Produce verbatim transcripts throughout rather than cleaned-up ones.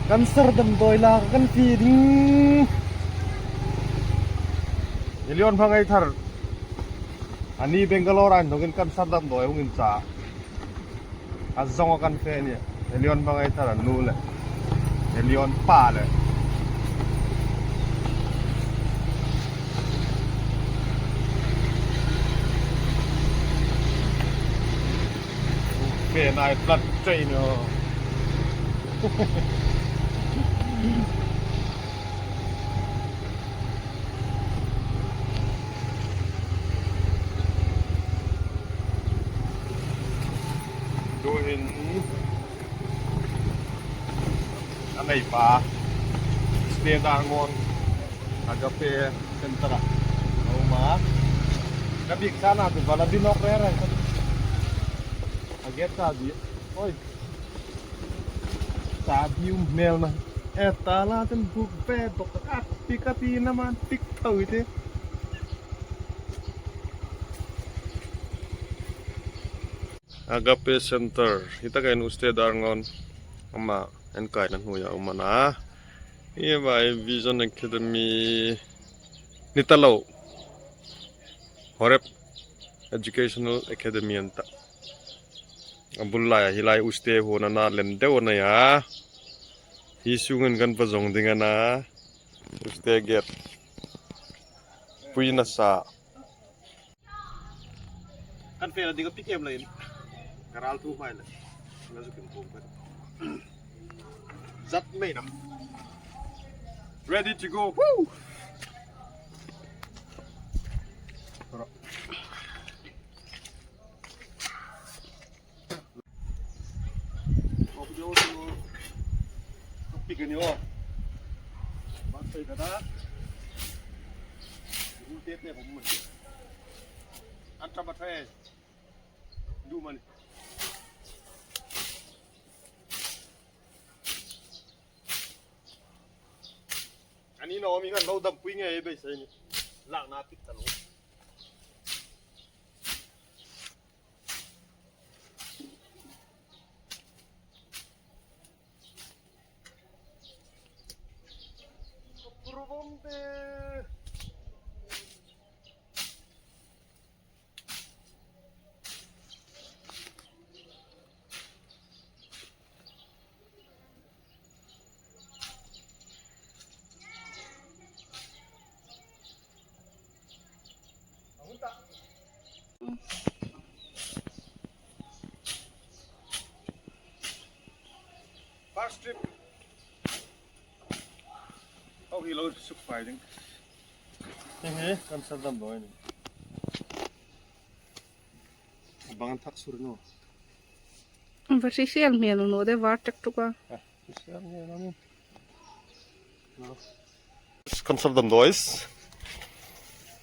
Cancer damdawi lak kan fe ding. Helion Hmangaithar. Ani Bangalore-a inthawkin cancer damdawi hung incha. A zawnga kan fe a nih. Helion Hmangaithar a nu le Helion pa le. Fe nai blood train o. Tuhin a neipa Stella Darngawn Agape Center-a a um a. Ka bik sana tu bala binok rere. A get ta di. Oi. Ta di um mel na. E ta la ten buk ve dok a pik a ti na man pik thau i te. Agape Center, hi taka hin Stella Darngawn ama enkaina hnuoia um a na. Hi vai Vision Academy ni ta lo. Horeb Educational Academy an ta. A bul laia hi lai Stella huona lem deu a nei a. Hi sungin kan va zawng ding a na. Stella gate. Pui nasa. Kan fe la ding a pik em leiin. Ka ral tu hmai le. Ka zu kim kum ka. Zat mai na. Ready to go. Woo! Pik ni o. Ba sai ka da. Ru te te ko mun. An ta ba thai. Du mani. Ani no mi kan lo dam pui nge e be sai ni. Lak na pik ta lo. Problem te. First trip. Oh, hi lo suk fai ding. He he, kan sar dam lo ni. Bang an thak sur no. Var si sial mial no de var tak tuk a. Ah, si sial mial no ni. No. Kan sar dam dois.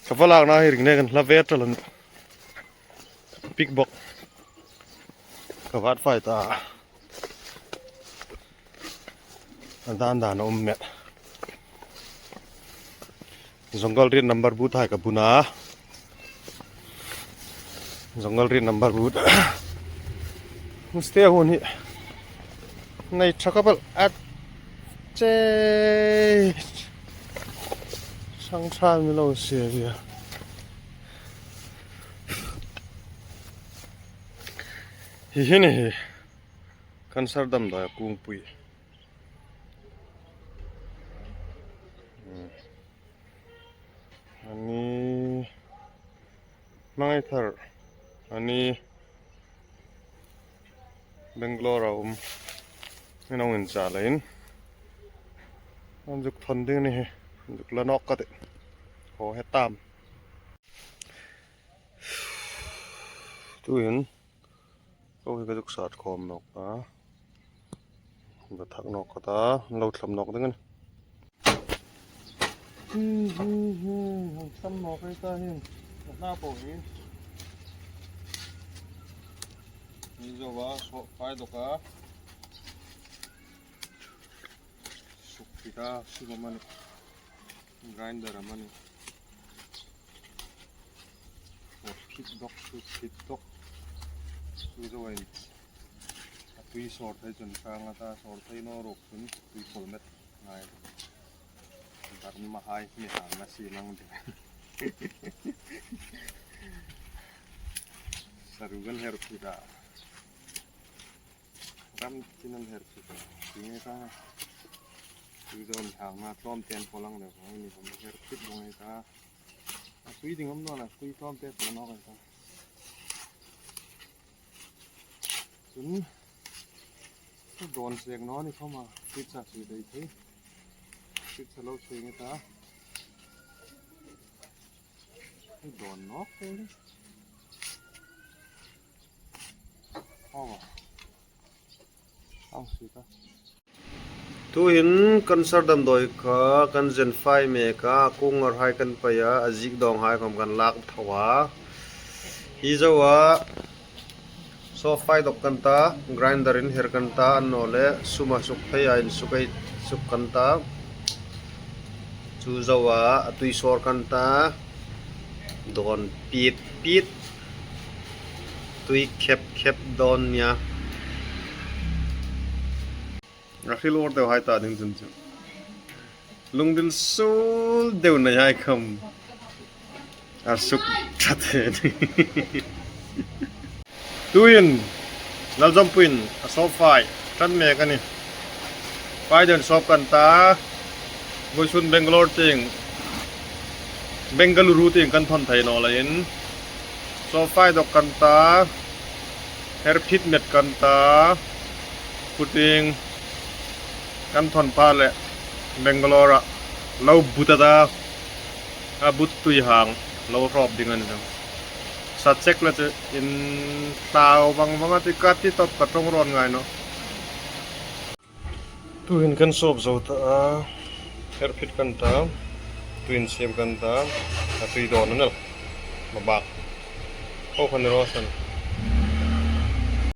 Ka va lakna hi ring ne kan hla ve ta lan. Pik bok. Ka vat fai ta. A dan dan a um met. Zongal ri number bu thai ka buna. Zongal ri number bu. Stay hun hi. Nei chakapal at che. Sang chan mi lo se ya. Hi hi ni hi. Kan sar dam dai kung pui. Hmm. Ani Hmangaithar, ani Bangalore-a um. Min hung incha leiin. An zuk thon ding ni hi. Zuk la nawk ka tih. Ho he tam. Tuhin. Ko hi ka zuk sat khawm nawk a. Ka thak nawk ka ta, lo thlam nawk ding a nih. Hi, hi, hi, thlam nawk ei ta hin. Ka hna po hi. Hi zo va, so fai dok a. Suk pita, suk mani. Grinder a mani. Phit dok, phit dok. Chu zo in. A Tui sawr thei chun sang a ta, sawr thei naw ruok chun tui pawl met ngai. Dar ma hai mi hang na si nang de. Saru kan her phit a. Ram chin an her phit a. Ti nge ta. Tui zon hang na tlawm ten pawl ang le. Ni hom her phit lo ngai ta. A tui ding om naw na, tui tlawm te pawl naw ngai ta. Chun, dawn sek naw ni khawma, tui sa sui dai thei. Tui sa lo sui nge ta. Dawn nawk thei. Aw. Ang sui ta. Tuhin kan Sardamdawi kha kan zen fai mek a, kung ngar hai kan pei a, a zik dawng hai khawm kan lak tho a. Hi zo a, sawp fai dawk kan ta, grinder in her kan ta, annawleh sum a suk thei a, in suk ei suk kan ta. Chu zo a, a tui sawr kan ta, dawn pit pit, tui khep khep dawn nia. A hril awr deu hai ta ding chun chu. Lungdil suol deu nei hai khawm. A suk ṭhat e. Tuhin, Lalzawmpuiin a sawp fai ṭan mek a nih. Fai deu sawp kan ta. Voisun Bangalore tieng, Bengaluru tieng kan thawn thei naw leiin. Sawp fai dawk kan ta. Her phit met kan ta. Puting kan thawn pha leh Bangalore-a lo but a ta, a but tui hang lo hrawp ding a ni ta. Sa chek le chu in tlau vang vang a ti ka ti tawp ka ṭawng rawn ngai nawh. Tuhin kan sawp zo ta a, her phit kan ta, tuin siem kan ta, a tui dawn a ni el. Ma bak. Ko khan ro san.